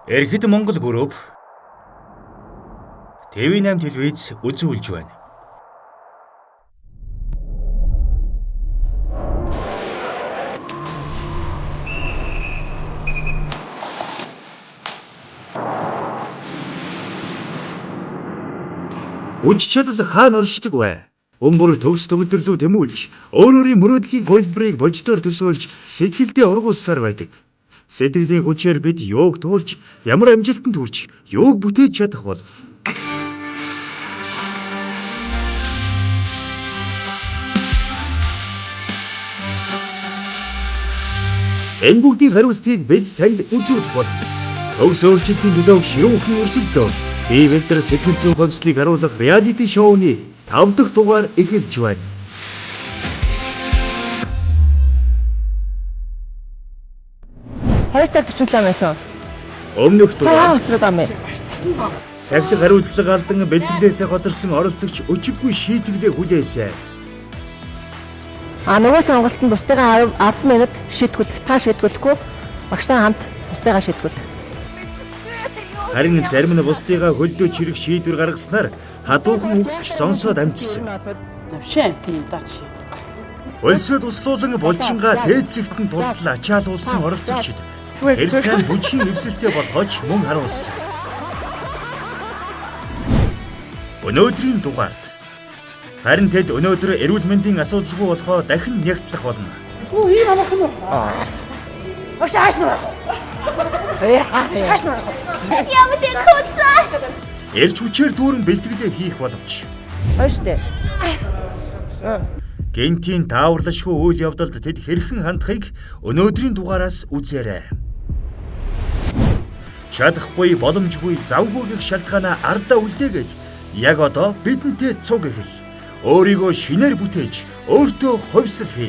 Эрхэд Монгол Group TV8 телевиз үзүүлж байна. Хүч чадал хаана оршдог вэ? Өмбөр төгс төгөлдөрлөө тэмүүлж, өөр өөрийн мөрөөдлийн хувилбарыг бодитоор төсөөлж, сэтгэлдээ ургуулсаар байдаг. Сэтгэлийн хүчээр бид юуг туулж, ямар амжилтанд хүрч, юуг бүтээж чадах бол? Энэ бүгдийн хариултыг бид танд үзүүлэх болно. Төгс өөрчлөлтийн төлөө ширүүхэн өрсөлдөө. Бие бэлдэр сэтгэл зүйн хувьслыг харуулах реалити шоуны 5 дахь дугаар эхэлж байна. Хоёр цаг 47 минут. Өмнөх Та дугаар өсрөөд байгаа юм. сахилах хариуцлага алдан бэлтгэлээсээ хоцорсон оролцогч өчиггүй шийтгэлээ хүлээсэ. А нөгөө сонголт нь бусдыгаа 10 минут шийтгүүлэх, та шийтгүүлэхгүй багштай хамт бусдыгаа шийтгүүлэх. Харин зарим нь бусдыгаа хөлдөө чирэх шийдвэр гаргаснаар хадуухан үгсч сонсоод амжсан. Навшин амт юм да чи. Хөлсөө туслуулан булчингаа дээд зэгтэн тултал ачаалуулсан оролцогчид тэр сайн бүжгийн эвсэлтэй болохооч мөн харуулсан. Өнөөдрийн дугаард харин тэд өнөөдөр эрүүл мэндийн асуудалгүй болохоо дахин нягтлах болно. Үу ийм амархан уу? Багш хааш нурах уу? Ээ хааш нурах уу? Эрч хүчээр дүүрэн бэлтгэлээ хийх боломж. Хоёр штэ. Гентийн тааварлашгүй үйл явдалд тэд хэрхэн хандахыг өнөөдрийн дугаараас үзээрэй. Чадахгүй, боломжгүй, завгүй гэх шалтгаанаа ардаа үлдээгээд яг одоо бидэнтэй цуг эхэл. Өөрийгөө шинээр бүтээж, өөртөө хувьсал хий.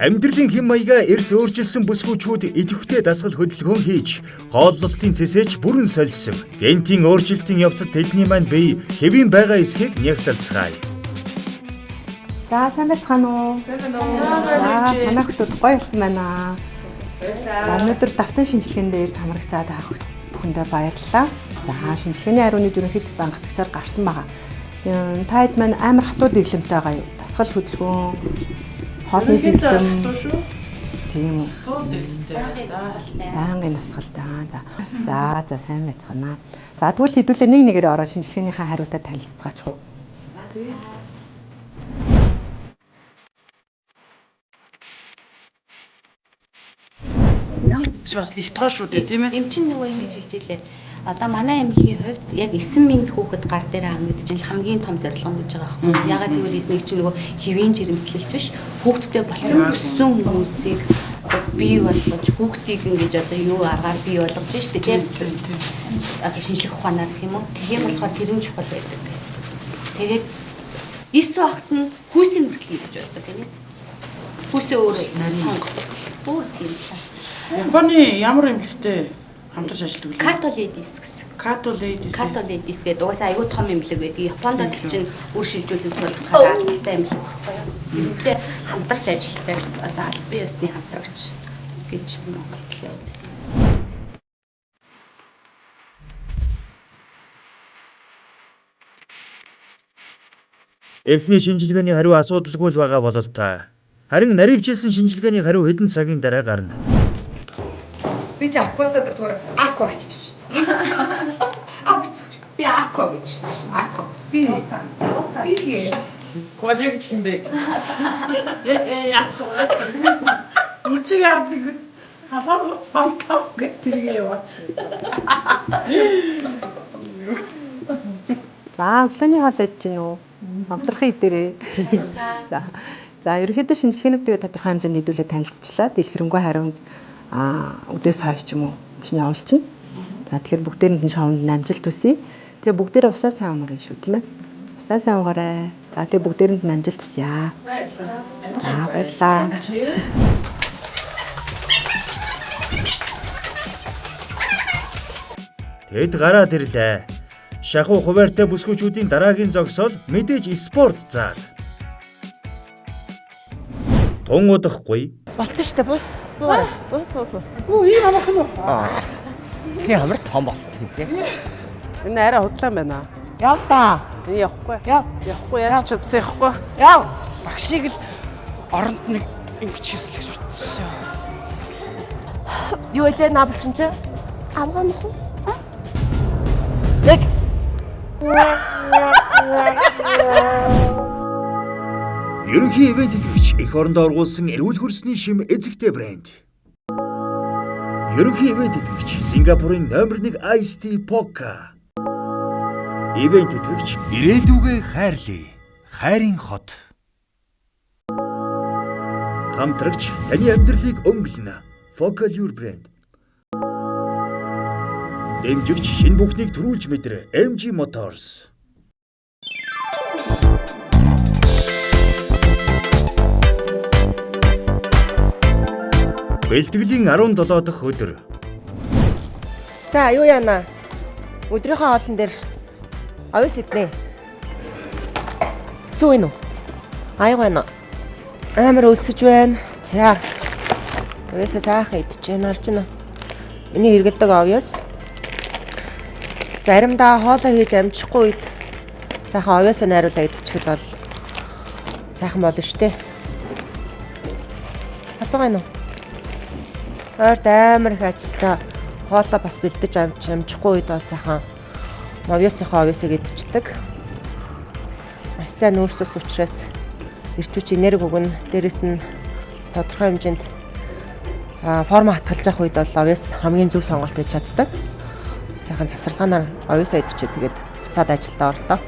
Амьдралын хэм маягаа эрс өөрчилсөн бүсгүүчүүд идэвхтэй дасгал хөдөлгөөн хийж, хооллолтын цэсээч бүрэн сольсон. Гентийн өөрчлөлтийн явцад тэдний маань бие хэвийн байгаа эсхийг нягтлалцгаая. За сайн байцгаана уу? Сайн байна уу? За манай хүмүүс гоё болсон байна. За өнөөдөр давтан шинжилгээнд ирж хамрагчаа та бүхэндээ баярлалаа. За шинжилгээний хариунууд ерөнхийдөө дангатагчаар гарсан байгаа. Та хэд маань амар хатуу дэглэмтэй байгаа юу? Дасгал хөдөлгөөн, хоолны дэглэм. шүү. Тийм үү. Хатуу дэглэмтэй. Байнгын дасгалтай. За. За за сайн байцгаана. За тэгвэл хэдүүлээ нэг нэгээр ороод шинжилгээнийхээ хариутай танилцгаах уу? Чи бас их тоо шүү дээ тийм ээ. Эм чинь нөгөө ингэж хэлж илээ. Одоо манай эмнэлгийн хувьд яг 9 минут хүүхэд гар дээр аавна гэдэг чинь хамгийн том зорилго нь гэж байгаа байхгүй. Ягаад гэвэл эднийг чинь нөгөө хэвийн жирэмслэлт биш хүүхдтэй болох өссөн хүмүүсийг бий болгож хүүхдийг ингэж одоо юу аргаар бий болгож штэ тийм одоо шинжлэх ухаанаар гэх юм уу. Тийм болохоор тэр нь чухал байдаг. Тэгээд 9 багт нь хүүсийн хүртэл хийж боддог гэнэ. Хүүсээ өөр сонгодог. Бүр тийм л. Японы ямар эмнэлэгтэй хамтарч ажилладаг вэ? Като ladies гэсэн. Като ladies. Като ladies гэдэг угаасаа аюу том эмнэлэг байдаг. Японд тэр чинь үр шилжүүлэн суулгах алдартай эмнэлэг байхгүй юу? Тэрнтэй хамтарч ажилладаг одоо албан ёсны хамтрагч гэж Монголд л явдаг. Эхний шинжилгээний хариу асуудалгүй л байгаа бололтой. Харин наривчилсан шинжилгээний хариу хэдэн цагийн дараа гарна. Би чи аквадад зүгээр аква гэчих шүү дээ. Ак зүгээр. Би ако гэж хэлсэн. Ако. Би би Коллег ч юм бэ. Яа. Үчиг авдаг. Халаа бантав гэх тэргээ яваач. За өглөөний хоол идэж гин үү? Амтрахын идэрээ. За. За ерөнхийдөө шинжилгээнүүдээ тодорхой хэмжээнд хэдүүлээ танилцчлаа. Дэлгэрэнгүй хариунд үдээс хойш ч юм уу шинэ явуулчихна. За тэгэхээр бүгдээрэнд нь шоунд нь амжилт хүсье. Тэгээ бүгдээрээ усаа сайн уунаар шүү тийм ээ. Усаа сайн уугаарай. За тэгээ бүгдээрэнд нь амжилт хүсье. За баярлалаа. Тэд гараад ирлээ. Шахуу хуваарьтай бүсгүүчүүдийн дараагийн зогсоол мэдээж спорт зал. Тун удахгүй Болцсон шүү дээ. Буу. Буу. Буу буу буу. Үу ийм амархан уу? Тийм амар том болцсон юм тий. Энэ арай худлаа байна. Яв та. Энэ явахгүй. Яв. Явахгүй яаж ч чадсан явахгүй. Яв. Багшийг л оронд нэг ингэж хийсэл гэж утсан. Юу вэ наа болчин чи? Авгаа мөх үү? Нэг. Ерөнхий ивент тэтгэгч эх орондоо ургуулсан эрүүл хөрсний шим эзэгтэй брэнд. Ерөнхий ивент тэтгэгч Сингапурын номер 1 Ice Tea Poca. Ивент тэтгэгч ирээдүгээ хайрлаа. Хайрын хот. Хамтрагч таны амьдралыг өнгөлнө. Focal Your брэнд. Дэмжигч шинэ бүхнийг төрүүлж мэдэр MG Motors. Бэлтгэлийн 17 дахь өдөр. За юу яана? Өдрийнхөө хоолн дээр овёс иднэ. Сүү энэ үү? Аяг байна. Амар өлсөж байна. За. Овёсоо сайхан идчихэ нарч байна. Миний хэрэгэлдэг овёс. Заримдаа хоолоо хийж амжихгүй үед сайхан овёсоо найруулаа идчихэд бол сайхан болно штэ. Албага байна уу? Ойрт амар их ажилдаа хоолоо бас бэлдэж амжихгүй үед бол сайхан овёсынхоо овёсыг идчихдэг. Маш сайн нүүрс ус учраас эрч хүч энерги өгнө. Дээрэс нь тодорхой хэмжээнд форма хатгалж явах үед бол овёс хамгийн зөв сонголт гэж чаддаг. Сайхан завсарлагаанаар овёсоо идчихээ тэгээд буцаад ажилдаа орлоо.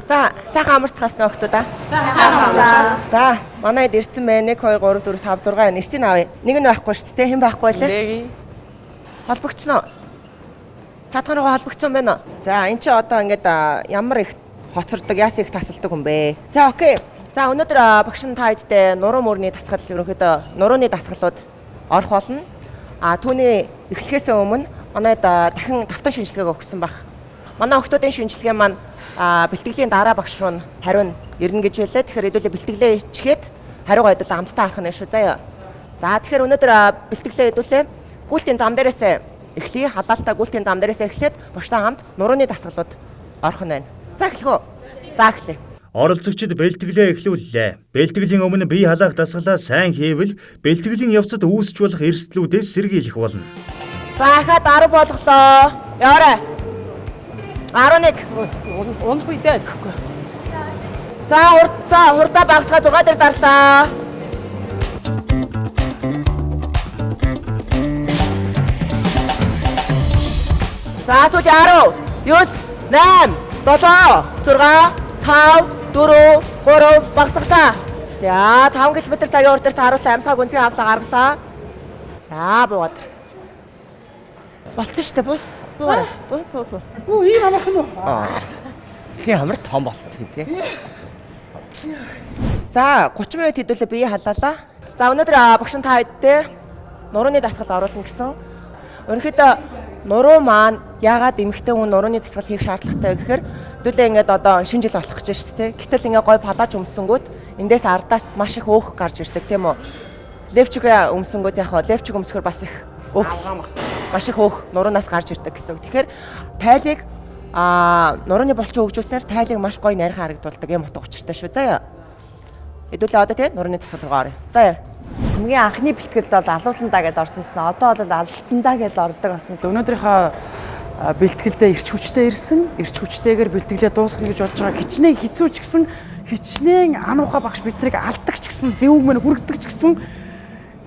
За, сайхан амарцгаасан охтууд аа. Сайхан амарцгаа. За, манайд ирсэн байна. 1 2 3 4 5 6 байна. Ирсэн авъя. Нэг нь байхгүй шүү дээ. Хэн байхгүй лээ? Холбогдсон уу? Цаадхан руугаа холбогдсон байна уу? За, эн чинь одоо ингээд ямар их хоцордог, яасан их тасалдаг юм бэ? За, окей. За, өнөөдөр багш нь та хэдтэй нуруу мөрний дасгал ерөнхийдөө нурууны дасгалууд орох болно. А түүний эхлэхээс өмнө манайд дахин тавтан шинжилгээг өгсөн баг. Манай охтуудын шинжилгээ маань бэлтгэлийн дараа багш руу хариу нь ирнэ гэж байлаа. Тэгэхээр хэдүүлээ бэлтгэлээ ичгээд хариугаа хэдүүлээ хамтдаа харах нь шүү заяа. За тэгэхээр өнөөдөр бэлтгэлээ хэдүүлээ гүйлтийн зам дээрээс эхлэе. Халаалтаа гүйлтийн зам дээрээс эхлээд багштай хамт нурууны дасгалууд орох нь байна. За эхлэх үү? За эхлэе. Оролцогчид бэлтгэлээ эхлүүллээ. Бэлтгэлийн өмнө бие халаах дасгалаа сайн хийвэл бэлтгэлийн явцад үүсч болох эрсдлүүдээс сэргийлэх болно. За ахаад 10 болголоо. Яваарай. 11. Унах үедээ гэхгүй. За урд за хурдаа багасгаа 6 дээр дарлаа. За сүүлийн 10 9 8 7 6 5 4 3 багасглаа. За 5 км цагийн урд дээр тааруулсан амьсгаа гүнзгий авлаа гаргалаа. За буугаад. Болцсон шүү дээ. Буу. Буугаарай. Буу буу буу. Үу ийм амархан уу? Тийм амар том болцсон юм тий. За 30 минут хэдүүлээ бие халаалаа. За өнөөдөр багш нь та хэдтэй нурууны дасгал оруулна гэсэн. Ерөнхийдөө нуруу маань яагаад эмэгтэй хүн нурууны дасгал хийх шаардлагатай вэ гэхээр хэдүүлээ ингээд одоо шинэ жил болох гэж шүү дээ. Гэтэл ингээд гой палаж өмсөнгүүт эндээс ардаас маш их өөх гарч ирдэг тийм үү? Левчиг өмсөнгүүт яг хаа левчиг өмсөхөр бас их өөх маш их өөх нуруунаас гарч ирдэг гэсэн үг. Тэгэхээр тайлыг нурууны булчин хөгжүүлснээр тайлыг маш гоё нарийн харагдуулдаг юм утга учиртай шүү. Заяа. Хэдүүлээ одоо тий нурууны дасгал руу оръё. Заяа. Хамгийн анхны бэлтгэлд бол алууландаа гэж орж ирсэн. Одоо бол алдсандаа гэж ордог болсон. Өнөөдрийнхөө бэлтгэлдээ эрч хүчтэй ирсэн. Эрч хүчтэйгээр бэлтгэлээ дуусгах гэж бодож байгаа. Хичнээн хэцүү ч гэсэн хичнээн ануухай багш биднийг алдаг ч гэсэн зөв мөн хүргэдэг ч гэсэн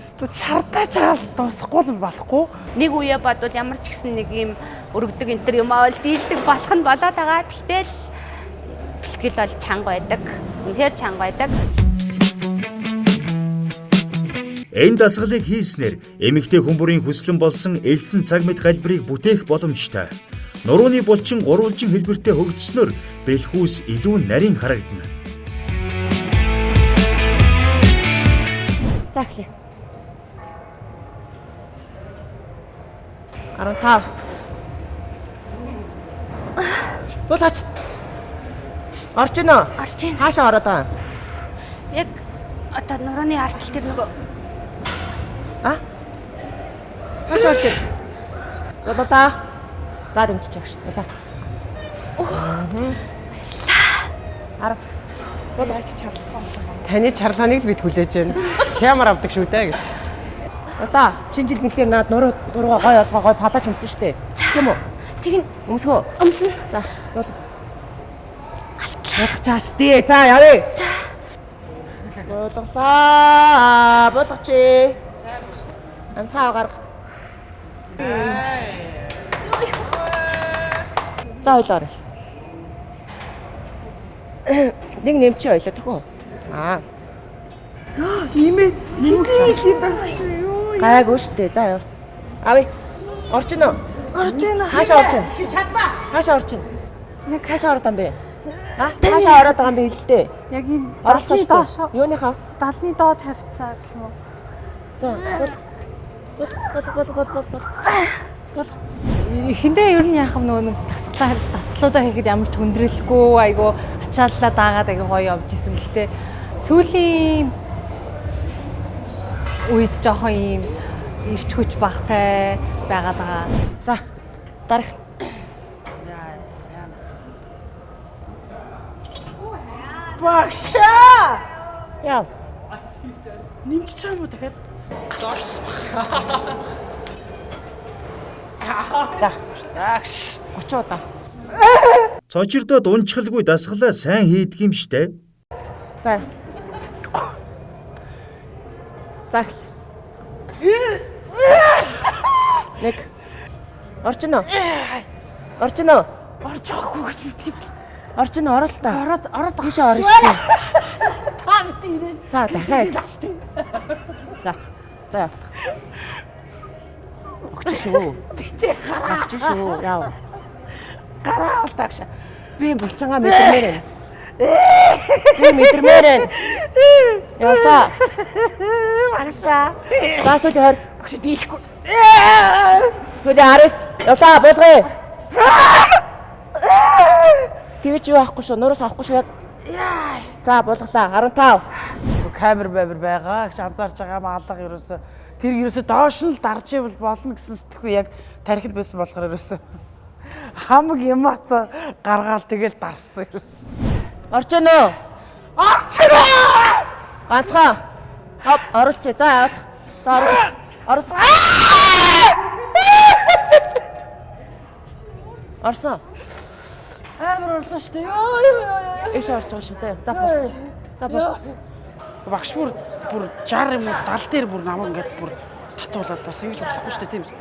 өстө чардаач хаал дуусахгүй л болохгүй. Нэг үе бодвол ямар ч гэсэн нэг юм өргөдөг энэ төр юм аа бол дийлдэг болох нь болоод байгаа. Тэгтэл бэлтгэл бол чанга байдаг. Үнэхээр чанга байдаг. Энэ дасгалыг хийснээр эмэгтэй хүмүүрийн хүслэн болсон элсэн цаг мэт галбирыг бүтээх боломжтой. Нурууны булчин гурвалжин хэлбэртэй хөгжснөөр бэлхүүс илүү нарийн харагдана. За эхлэе. 15. Буулгач. Орж гинөө? Орж гин. Хаашаа ороод байгаа юм? Яг одоо нурууны артал тэр нөгөө А? Хаашаа орж гин? Болоо. За дэмжиж байгаа шүү. Болоо. Аа. 10. Болгоч чарлаа. Таны чарлааныг л бид хүлээж байна. Хямар авдаг шүү дээ гэж. Болоо. Шинэ жил мэлээр наад нуруу нуруугаа гой олгоо гой палаж өмсөн шүү дээ. Тийм үү? Тэгин Өмсгөө. өмсөн. За, бол. Болгочаач тий. За, явъя. За. Болголаа. Болгоч. Амсгаа гарга. За, ойлоо орол. Нэг нэмчи ойлоо төхөө. Аа. Имээ нэмчих юм байх шүү. Юу? Гайгүй штэ. За яв. Авъя. Орж гинөө? Орж ийн. Хаашаа орж гин? Хаашаа орж гин? Яг Хаашаа ороод байгаа юм бэ? А? Хаашаа ороод байгаа юм бэ хэлдэ? Яг энэ Оролцооч 70-ны доош. Юуныхаа? 70-ны доод тавьцаа гэх юм уу? За, бол. Бол бол бол бол бол. Бол. Эхэндээ ер нь яах вэ нөгөө нэг дасгалуудаа хийхэд ямар ч хүндрэлгүй айгу ачааллаа даагаад айгу гоё явж исэн. Гэхдээ сүүлийн үед жоохон ийм ирч хүч багтай байгаад байгаа. За, дарах. Багшаа! Яа. Нэмчих юм уу дахиад? Зорсон баг. За, Агш. 30 удаа. Цочирдоод унчгалгүй дасгалаа сайн хийдэг юм штэ. За. За эхэл. Нэг. Орж гинөө? Орж гинөө? Орж байгаагүй гэж мэдх юм бол. Орж гинөө орол та. Ороод ороод Тийшээ орно шүү. Та бид ирээ. За, дахиад. Штэ. За. За явах. Огч шүү. Битээ гараа. Огч шүү. Яав. Гараа бол тагш. Би булчингаа мэдэрмээр байна. Би мэдэрмээр байна. Явлаа. Багшаа. За сүүлийн 20. Багш дийлэхгүй. Сүүлийн 19. Явлаа буулгая. Тэгэж юу авахгүй шүү. Нураас авахгүй шүү яг. За буулгалаа. 15. Камер бамир байгаа гэж анзаарч байгаа маалга ерөөсө тэр ерөөсө доош нь л дарж ивэл болно гэсэн сэтгхүү яг тархинд байсан болохоор ерөөсө хамаг эмоц гаргаал тэгэл дарсан ерөөсө. Орж гэнэ үү? Орж ирээ! Ганцхан. Хоп, оруулчих. За яваад. За орол. Орол. Орсон. Амар орлоо шүү дээ. Йоо ёо ёо. Ийш орж байгаа шүү. За яв. За буу. За буу. Багш бүр бүр 60 юм уу 70 дээр бүр намайг ингээд бүр татуулаад бас ингэж болохгүй шүү дээ тийм үү?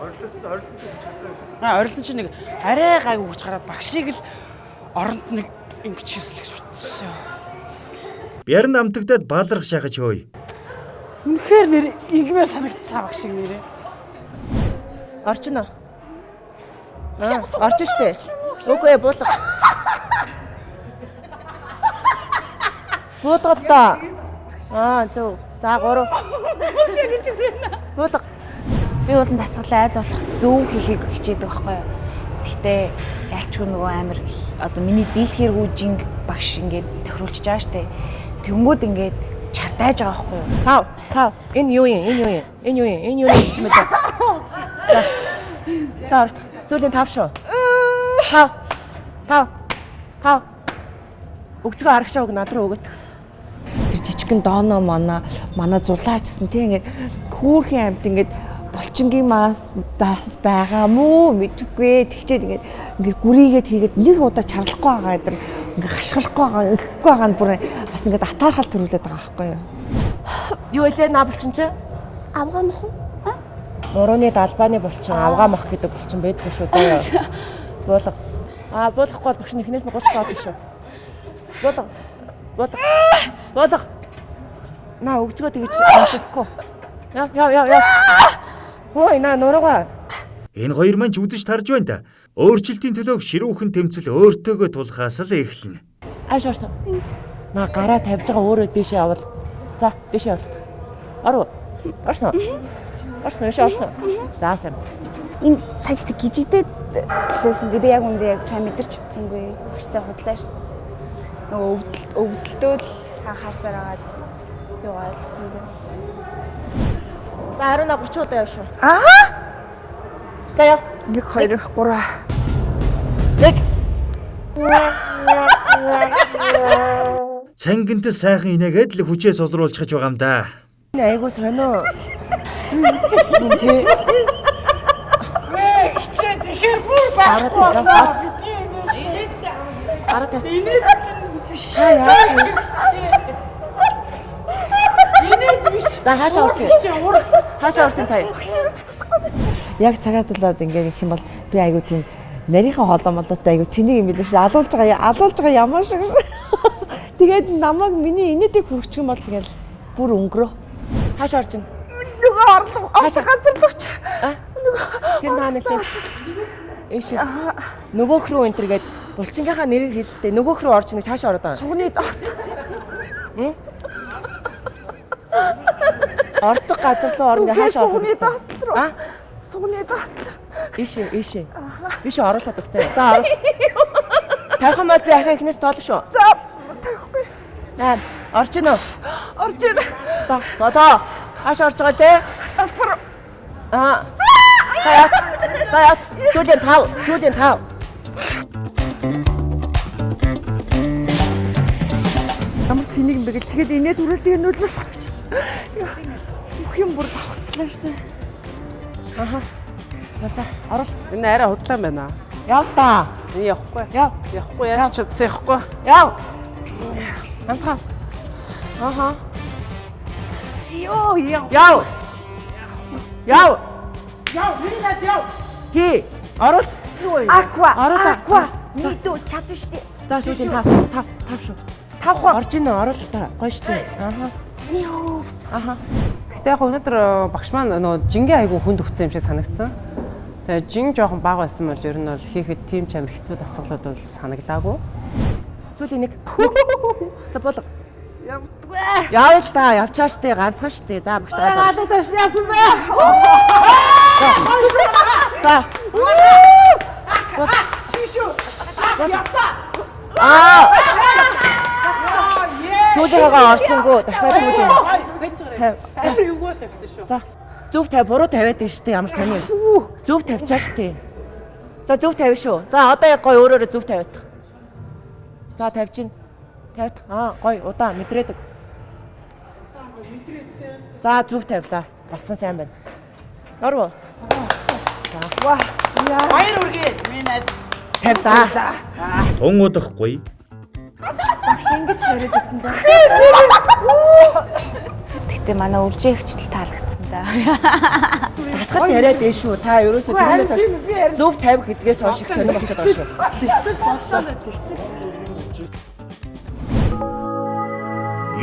Орилсон чинь хүч гарсан. Аа орилсон чинь нэг арай гайгүй хүч гараад багшийг л оронд нэг ингэж хийсэл гэж бодсон. Бярн амтагдаад баалрах шахаж хөөе. Үнэхээр нэр ингэмээр санагдсан багш шиг нэрээ. Орж гинэ. Аа, орж штэ. Үгүй ээ, буулга. Буулга л доо. Аа, зөв. За 3. Буулга. Би бол дасгалаа аль болох зөв хийхийг хичээдэг байхгүй юу. Гэхдээ ялчгүй нөгөө амар одоо миний дийлхэргүй жинг багш ингээд тохируулж байгаа штэ. Тэнгүүд ингээд чартайж байгаа байхгүй юу. 5 5. Энэ юу юм? Энэ юу юм? Энэ юу юм? Энэ юу юм гэж мэдээ. За. За орт. Сүүлийн 5 шүү. 5 5 5. Өгцгөө арагшаа өг над руу өгöd. Тэр жижигхэн дооно манай зулаачсан тийм ингээд хөөрхөн амт ингээд булчингийн мас бас байгаа мó мэдвгүй тэгчээд ингээд ингээд гүрийгээд хийгээд нэг удаа чарлахгүй байгаа энэ ингээд хашгирахгүй байгаа ингэхгүй байгаа нь бүр бас ингээд атаархал төрүүлээд байгаа байхгүй юу. Юу вэ наа булчин чи? Авгаа мах уу? Нурууны далбааны булчин, авгаа мах гэдэг булчин байдгүй шүү. За яа. Буулга. Аа буулгахгүй бол багш нь эхнээс нь 30 бод шүү. Буулга. Буулга. Буулга. Наа өгцгөө тэгэж амжихгүй. Яа яа яа яа. Хөөе наа нуруугаа. Энэ хоёр маань ч үзэж тарж байна да. Өөрчлөлтийн төлөөх ширүүхэн тэмцэл өөртөөгөө тулхаас л эхэлнэ. Ааш орсон. Энд. Наа гараа тавьж байгаа өөрөө дээшээ явал. За дээшээ явал. Оров. Орсон. Орсон уу? Орсон. За сайн. Энэ сая их гжигдээд лээсэн. Би яг үндэ яг сайн мэдэрч чадсангүй. Багш сайн худлаа шүү дээ. Нөгөө өвдөлтөө л анхаарсаар агаад юу ойлгосонгүй. За Аруна 30 удаа яв шүү. Аа. За яв. 1 2 3. 1. Цангинт сайхан инээгээд л хүчээ сулруулчихж байгаа юм да. Энэ айгуу сонио. Вэ хичээ тэгэхээр бүр байхгүй болоо. Бидний инээдтэй. Гараад инээд чинь биш. Инээд биш. За хаашаа орсон? Хичээ урал. Хаашаа орсон сая? Яг цагаатуулаад ингээд гэх юм бол би айгуу тийм нарийнхан хоолой молоотой айгуу тэнийг юм билээ шүү. Алуулж байгаа ямар шиг. Тэгээд намайг миний инээдийг хүрчих юм бол тэгэл бүр өнгөрөө. Хаашаа орж ин? Нөгөө орлого газар руу ч. Тэр наа нэлээ. Ийш. Нөгөөх рүү энэ төр гээд булчингийнхаа нэрийг хэлэлтэй. Нөгөөх рүү орж ин гэж хаашаа ороод байгаа? Сугны дот. Ордог газар руу орно гэж хаашаа орох? Сугны дот руу. А? Сугны дот. Ийш ийш. Ийш оруулаад өгцөө. За оруул. Тавих юм бол би ахаа эхнээс тоолох шүү. За тавихгүй. 8 орж ийн үү? Орж ийн. За бодоо. Хаашаа орж байгаа те? Талбар. Аа. За яа. За яа. Сүүлийн 5. Сүүлийн 5. Ямар тэнийг юм бэ гэл тэгэхэд инээд үрэлтийг нөлөөс гэж. Бүх юм бүр давхцлаарсан. Аха. За оруул. Энэ арай худлаа байна. Яв та. Энэ явахгүй. Яв. Явахгүй яаж чадсан явахгүй. Яв. Ганцхан. Аха. Йоо яв. Яв. Яв. Яв, миний найз яв. Хи. Оруул. Аква. Оруулаа. Аква. Мэдүү чадсан штэ. За сүүлийн 5 5 5 шүү. 5 хоо. Орж ийн оруул та. Гоё штэ. Аха. Йоо. Аха. Гэтэ яг өнөөдөр багш маань нөгөө жингээ айгүй хүнд өгсөн юм шиг санагдсан. Тэгээ жин жоохон бага байсан бол ер нь бол хийхэд тийм ч амар хэцүү дасгалууд бол санагдаагүй. Сүүлийн нэг. За болго. Явдаггүй. Яв л та, явчаа штэ, ганцхан штэ. За багш та. Алуу таш яасан бэ? За. Чи шүү. Явсаа. Аа. Сүүлийнхаа орсонгүй дахиад сүүлийн. Амар эвгүй л тавьсан шүү. За. Зөв тавь, буруу тавиад байна штэ, ямар сони. Зөв тавьчаа штэ. За зөв тавь шүү. За одоо яг гоё өөрөөрөө зөв тавиад. За тавьчин. Тавиад. Аа гоё удаан мэдрээдэг. За зөв тавилаа. Болсон сайн байна. Орво. Ваа. Баяр үргээ миний найз. Тавилаа. Тун удахгүй Багш ингэж хариад байсан да. Гэтэ манай үржээ ихчтэл таалагдсан да. Дасгал яриад дээ шүү. Та ерөөсөө тэрнээс хойш зөв тавь гэдгээс хойш их сонир болчиход байгаа шүү. Тэгцэл боллоо тэгцэл.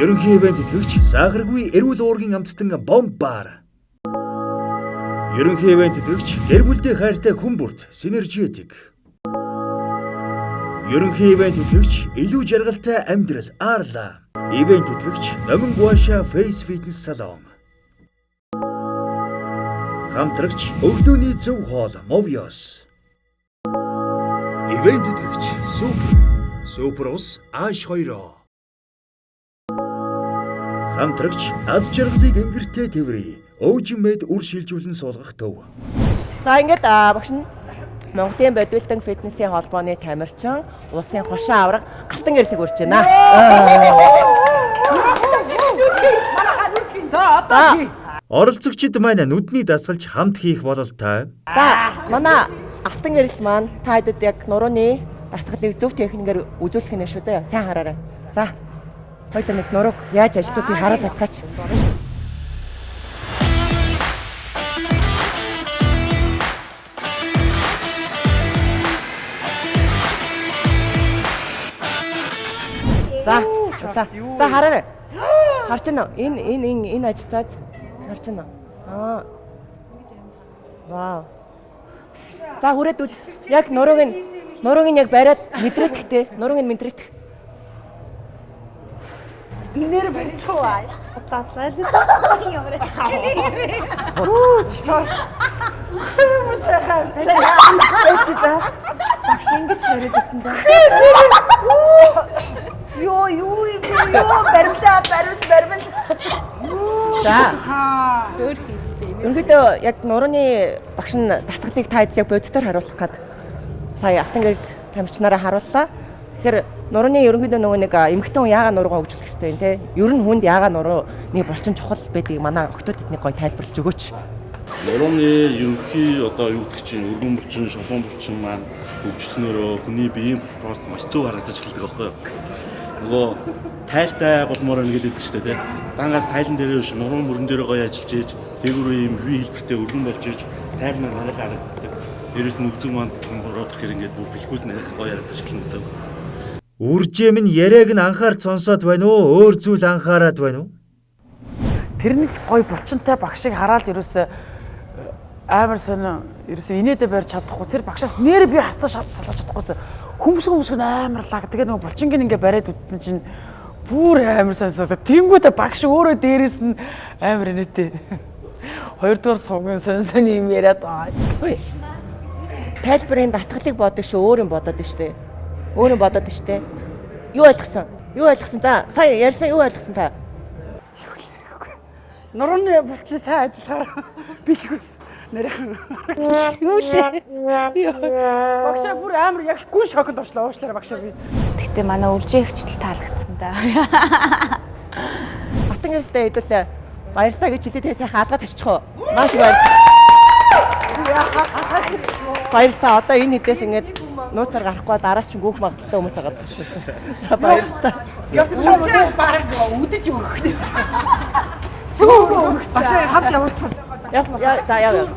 Ерөнхий ивент итгэгч сахаргүй эрүүл уургийн амттан бомбар. Ерөнхий ивент итгэгч гэр бүлдээ хайртай хүн бүрт синержетик. Ерөнхий ивент итгэгч илүү жаргалтай амьдрал Арла. Ивент итгэгч Номин Гуаша Face Fitness Salon. Хамтрагч өглөөний зөв хоол Movios. Ивент итгэгч Супер. Супер ус Аш 2. Хамтрагч аз жаргалыг ингэртэй тэврий. Өвжмэд үр шилжүүлэн суулгах төв. За ингээд багш нь Монголын бодвилтан фитнесийн холбооны тамирчин улсын хошин авраг Алтан гэрэлтэг урьж байна. За одоо хий. Оролцогчид маань нүдний дасгалж хамт хийх бололтой. За манай Алтан гэрэл маань та хэдэд яг нурууны дасгалыг зөв техникээр үзүүлэх нь шүү заяа. Сайн хараарай. За. Хоёлаа нэг нурууг яаж ажиллуулахыг хараад татгаач. За. За. За хараарай. Харж байна уу? Энэ энэ энэ энэ ажиллаж байгаа. Харж байна уу? Аа. Вау. За хүрээд үз. Яг нурууг нь яг бариад мэдрээдэх те. Нурууг нь мэдрээдэх. Инээр барьчих уу? Утлаатлаа л. Үу чорт. Хүмүүс сайхан. Байж та. Багш ингэж яриад байсан да. Йоо юу юм бэ? Йоо баримлаа баримл баримл. За. Дөөр хийжтэй. Ерөнхийдөө яг нурууны багш нь дасгалыг та хэд яг бодитоор харуулах гад сая алтан гэрэл тамирчнараа харууллаа. Тэгэхээр нурууны ерөнхийдөө нөгөө нэг эмэгтэй хүн яагаад нуруугаа хөгжүүлэх ёстой юм те? Ер нь хүнд яагаад нурууны булчин чухал байдгийг манай охтууд эднийг гоё тайлбарлаж өгөөч. Нурууны ерөнхий одоо юу гэдэг чинь өргөн булчин, шулуун булчин маань хөгжснөөрөө хүний биеийн процесс маш зөв харагдаж эхэлдэг байхгүй юу? Нөгөө тайлтай болмоор байна гэдэг шүү дээ тий. Дангаас тайлан дээрээ биш нуруу мөрөн дээрээ гоё ажиллаж ийж дээгүүр ийм бие хэлбэртэй өргөн болж ийж тайлан маань арай харагддаг. Дээрээс нь өгзөг маань ороод ирэхээр ингээд бүр бэлхүүс нь арай гоё харагдаж эхэлнэ гэсэн. Үржээм нь яриаг нь анхаарч сонсоод байна уу? Өөр зүйл анхаарад байна уу? Тэр нэг гоё булчинтай багшийг хараад ерөөсөө амар сонин ерөөсөө инээдэ барьж чадахгүй тэр багшаас нэр би харцаа шат салгаж чадахгүйсэн хөмсгөн амар лаг тэгээ нөгөө булчинг ингээ бариад үтсэн чинь бүр амар сонсоод тэнгүүтээ багш өөрөө дээрээс нь амар инээтэй. Хоёрдугаар сувгийн сонь сонь юм яриад байгаа. Тайлбарын дасгалыг боддог шүү өөр юм бодоод нь штэ. Өөр юм бодоод нь штэ. Юу ойлгосон? Юу ойлгосон? За сая ярьсан юу ойлгосон та? Нурууны булчин сайн ажиллахаар бэлхүүс нарийнхан. Юу лээ? Багшаа бүр амар яг гүн шоконд орчлоо уучлаарай багшаа би. Гэтэ манай үржээ ихчтэл таалагдсан да. Батан гэрэлтэй хэдүүлээ баярлалаа гэж хэлээ тэгээ сайхан алгаад тавьчих уу. Маш их баярлалаа. Баярлалаа. Одоо энэ хэдээс ингээд нууцаар гарахгүй бол араас чинь гүөх магадaltaй хүмүүс байгаа даа шүү. За баярлалаа. Явчихсан бараг үдэж өгөх. Сүүр өгөх. Багшаа хамт явуулсан. Яв за яв яв.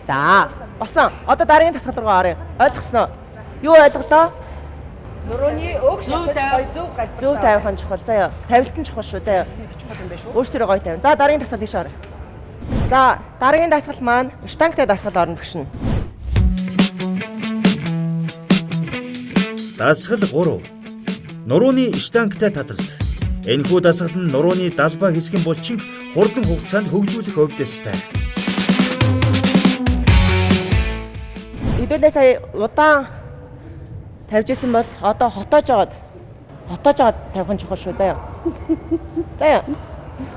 За болсон. Одоо дараагийн дасгал руу оръё. Ойлгосноо? Юу ойлголоо? Нурууны өг шатаж гой зөв галбар. Зөв тавих нь чухал заяа. Тавилт нь чухал шүү заяа. Чухал юм байна шүү. Өөрсдөө гоё тавина. За дараагийн дасгал тийш оръё. За дараагийн дасгал маань штангтай дасгал орно багшна. Дасгал 3. Нурууны штангтай тадралт. Энэхүү дасгал нь нурууны далбаа хэсгийн булчин хурдан хугацаанд хөгжүүлэх өвдөстэй. Хэдүүлээ сая удаан тавьж исэн бол одоо хотоож аваад тавих нь чухал шүү заяа. Заяа.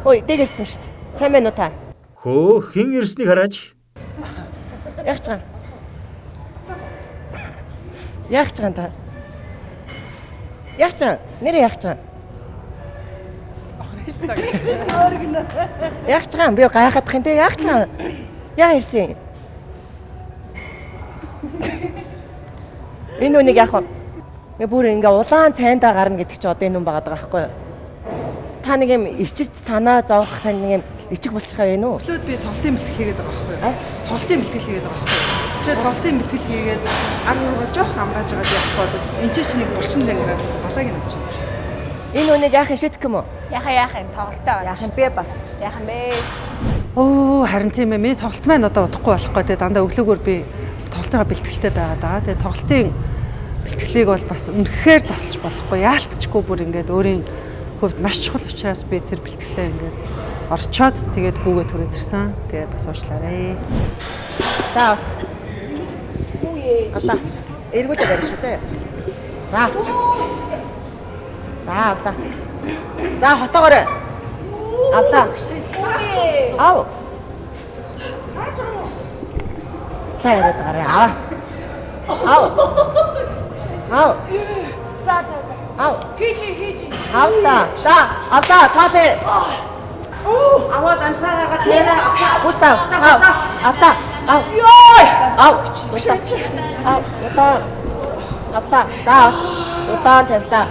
Ой, дэг ирсэн шүү дээ. Сайн байна уу та? Хөө хэн ирснийг хараач. Яг ч ган. Яг ч ган та. Яг ч ган. Нэрээ яг ч ган. Яг ч ган би гайхах юм те яг ч ган. Яа ирсэн? Энэ үнийг яах вэ? Би бүр ингээ улаан цайндаа гарна гэдэг чи одоо энэ хүн байгаа байхгүй юу? Та нэг юм ичиж санаа зовох тань нэг юм ичих болчихоо байна уу? Өглөөд би тоглолтын бэлтгэл хийгээд байгаа байхгүй юу? Тоглолтын бэлтгэл хийгээд байгаа байхгүй юу? Тэгээд тоглолтын бэлтгэл хийгээд ар руугаа жоох амрааж байгаад явах бодол энэ ч нэг булчин зангираад балааг нь авчихсан юм шиг. Энэ үнийг яах юм шийдэх юм уу? Яха юм тоглолтоо орно. Яах юм бэ бас? Яах юм бэ? Оо харин тийм ээ. Миний тоглолт маань одоо удахгүй болохгүй те дандаа өглөөгөр би тоглолтынхаа бэлтгэлтэй байгаад байгаа. Тэгээд тоглолтын бэлтгэлийг бол бас үнэхээр тасалж болохгүй. Яалтчгүй бүр ингээд өөрийн хувьд маш чухал учраас би тэр бэлтгэлээ ингээд орчоод тэгээд гүүгээ түрээд ирсэн. Тэгээд бас уучлаарай. За. Одоо эргүүлээ барь шүү заа. За. За авда. За хотоогоор. Авда. Ав. Та яриад гараа. Аваа. Ав. Ав. За за за. Ав. Хийж. Авда. За, авда та бэ. Аваад амсаа гаргаад тэрэ. Густав. Ав. Авда. Ав. Йой. Ав. Ав. Удаан. Авлаа. За. Удаан тавилаа.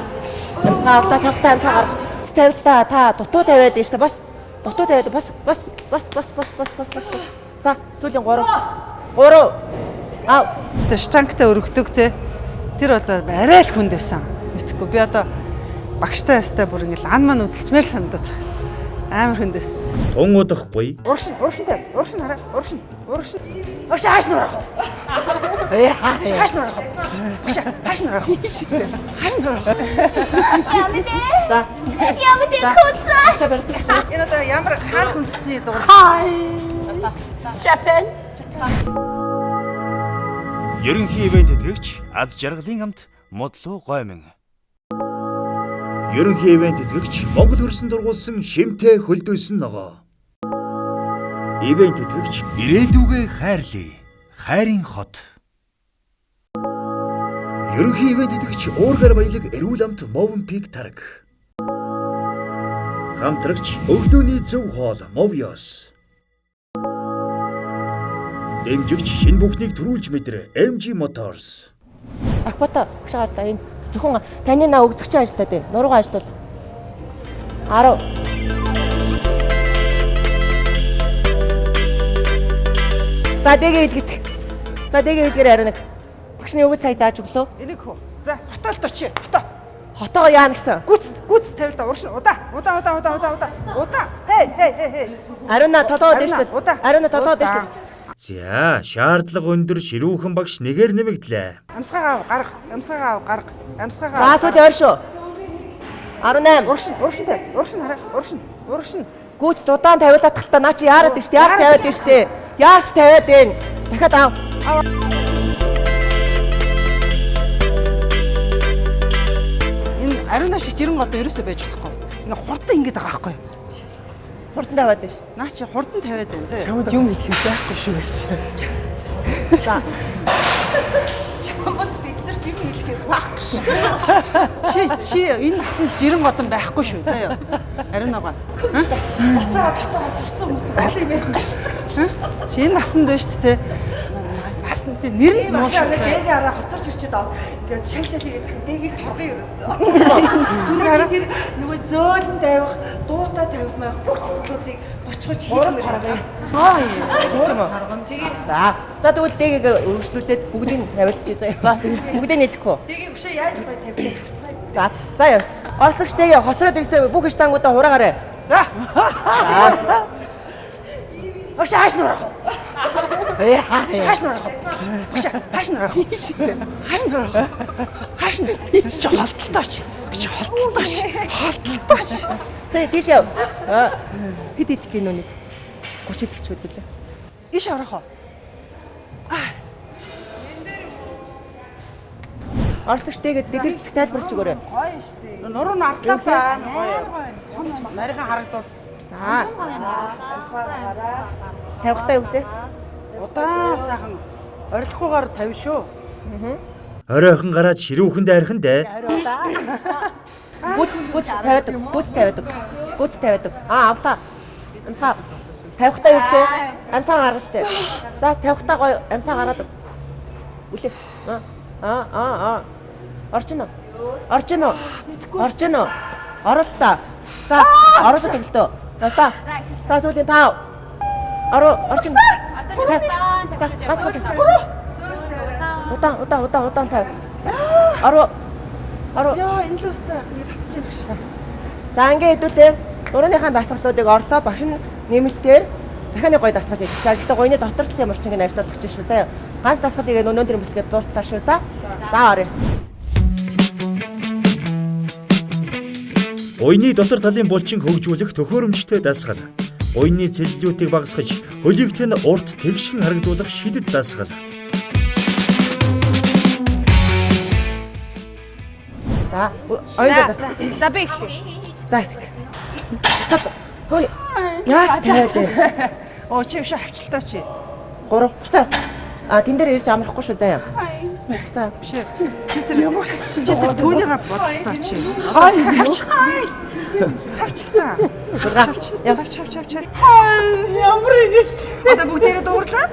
Амсгаа авлаа. Тавтаа амсгаа гарга. Тавилтаа та дутуу тавиад байна шүү дээ. Бас дутуу тавиад бас бас бас бас бас бас бас бас. За, сүүлийн 3. 3. Ав. Тэр штангтай өргөдөг те. Тэр бол за арай л хүнд байсан. Мэдхгүй би одоо багштай ястай бүр ингээл ан ман үзэлцмээр санагдаад. Амар хүнд байсан. Тун удахгүй Урагш нь, урагш нь тавь. Урагш нь хараа. Урагш нь. Урагш нь. Урагш хааш нь орох уу? Хааш нөрөх. Хааш нөрөх. Хааш нөрөх. За. Ямар көцөө. Энэ одоо ямар хаан үндэсний дугаар. Хай. Japan. Ерөнхий ивент тэтгэгч Аз жаргалын амт Модлоо гоймон. Ерөнхий ивент тэтгэгч Монгол хөрсөн дургуулсан шимтэй хөлдөөсөн ногоо. Ивент тэтгэгч ирээдүгээ хайрлаа. Хайрын хот. Ерөнхий ивент тэтгэгч уургаар баялаг эрүүл амт Мовенпик тараг. Хамтрагч өглөөний зөв хоол Мовиос. Дэмжигч шинэ бүхнийг төрүүлж мэдэр MG Motors. Акбата багшаа гарлаа энэ зөвхөн таны наа өгзөгч ажиллаад байна. Нуруугаа ажиллуул. 10. За дэгээ илгэт. За дэгээ илгээр ариун нэг. Багш нь өгöd сая зааж өглөө. Энийг хөө. За хотоолд очие. Хотоо. Хотоогоо яана гэсэн. Гүц гүц тавил да урагш удаа. Удаа удаа удаа удаа удаа. Удаа. Хей хей хей хей. Ариуна толгоо дээшлэл. Ариуна толгоо дээшлэл. За, шаардлага өндөр ширүүхэн багш нэгээр нэмэгдлээ. Амсгаагаа гарга. Амсгаагаа гарга. Амсгаагаа. За сүүлийн ойр шүү. 18. Урагш урагш тавь. Урагш хараа. Урагш. Урагш. Гүц удаан тавиулаад талтаа наа чи яарад байна шүү дээ. Яарч тавиад байна шүү дээ. Яарч тавиад байна. Дахиад ав. Энэ ариуна шиг жирэн одоо ерөөсөө байж болохгүй. Ингээ хурдан ингэж байгаа байхгүй юу? Хурдан тавиад байна шүү. Наа чи хурдан тавиад байна зөө. Чамд юм хэлэх байхгүй шүү гэсэн. За. Чамд бид нар тийм хэлэхээр байхгүй шүү. Чи чи энэ насанд жирэн годон байхгүй шүү зөө. Ариунагаа. Буцаага дотоогоо сурцсан хүмүүс бол юм байхгүй шүү. Чи энэ насанд байна шүү дээ. Насанд нэр нь муу шүү. Дээг араа хоцорч ирчээд аа. Ингээд шал шал хийгээд тах дэгийг торгон ерөөсөө. Түрүү чи тэр нөгөө зөөлөн тавих, дуутай тавих маяг бүх тасгалуудыг 30 30 хийх юм. Аа юм уу? Тэгээ. За. За тэгвэл дэгийг өргөжлүүлээд бүгдийг тавиулчих заяа. За бүгдийг нийлэхгүй. Дэгийг өшөө яаж гоё тавих харцгаая. За. За яа. Орлогч дэгээ хоцроод ирсэн бүх штангуудаа хураагаарай. За. Багш хааш нурах уу? Хааш нурах уу? Багш хааш нурах уу? Хааш нурах уу? Хааш нь чи холдолтооч. Чи холдолтооч. Холдолтооч. Тэ тийш яв. Аа. Хэд идэх гин нүг? 30 идэх ч үзүүлээ. Иш орох уу? Орлогч дэгээ зэгэрч тайлбарлаж өгөөрэй. Гоё штэ. Нуруу нь артлаасаа гоё. Нарийнхан харагдвал. За. Амсгаа гараа. Тавихтаа юу гэлээ? Удаан сайхан орилохгүйгээр тавь шүү. Оройхон гараад ширүүхэн дайрхан дээ. Гүц гүц тавиад гүц тавиад гүц тавиад. Аа авлаа. Амсаа. Тавихтаа юу гэлээ? Амсаа гаргана штэ. За тавихтаа гоё амсаа гараад. Үлээ. Аа аа аа. Орж гинөө. Орж гинөө. Орж гинөө. Оролтоо. За оруулах төгөлтөө. За. За сүүлийн 5. Ороо орж гин. Удаан удаан удаан удаан тав. Ороо. Ороо. Яа энэ л өстэй ингэ татчих яах шүү дээ. За ингээ хэдүүлээ. Нурууныхаа дасгалуудыг орлоо багш нь нэмэлтээр дахиад нэг гоё дасгал хийж. За гэхдээ гоёны дотор талын морчинг нь ажиллуулах гэж шүү. За ганц дасгалыг өнөөдөр бэлтгээд дуустаа шүү. За. За орё. Уйны дотор талын булчин хөгжүүлэх төхөөрөмжтэй дасгал. Уйны целлюлитийг багасгаж, хөлийг тань урт тэгшхэн харагдуулах шидэт дасгал. За оюун дасгал. За би эхлэе. За. Хөөе. Яаж тавиад вэ? Оо чи өшөө авчлаа чи. 3. Буцаа. А тэн дээр ирж амрахгүй шүү заяа. За. Биш ээ. Чи тэр чи тэр түүнийгээ бодолтой чи. Хавч. Хавчлаа. Хавч. Хавч хавч хавч. Ямар ингэ. Одоо бүгдээрээ дуугарлаа.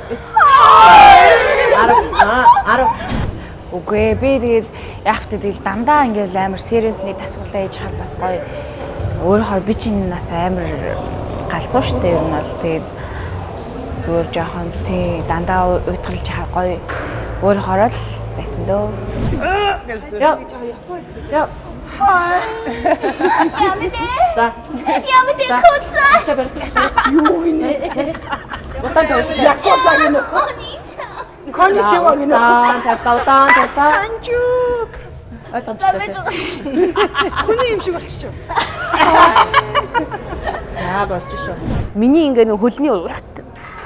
10 10. Үгүй ээ би тэгэл яг та тэгэл дандаа ингээл амар seriously дасгалаа хийж хаар бас гоё. Өөрөөр би чинь нас амар галзуу штэ ер нь бол тэгээд зүгээр жоохон тий дандаа уйтгалж хаар гоё. Өөрөөр л байсан дөө. Яа. Яа. За. Ямар көцөө. Юу гинэ? Удаан тавьж. Якуза гинэ. Коничива гинэ. Удаан тавьлаа, удаан тавьлаа. Анжук. Ойлгомжтой. Хүний юм шиг болчихсон. За болж шүү. Миний ингээ нэг хөлний урт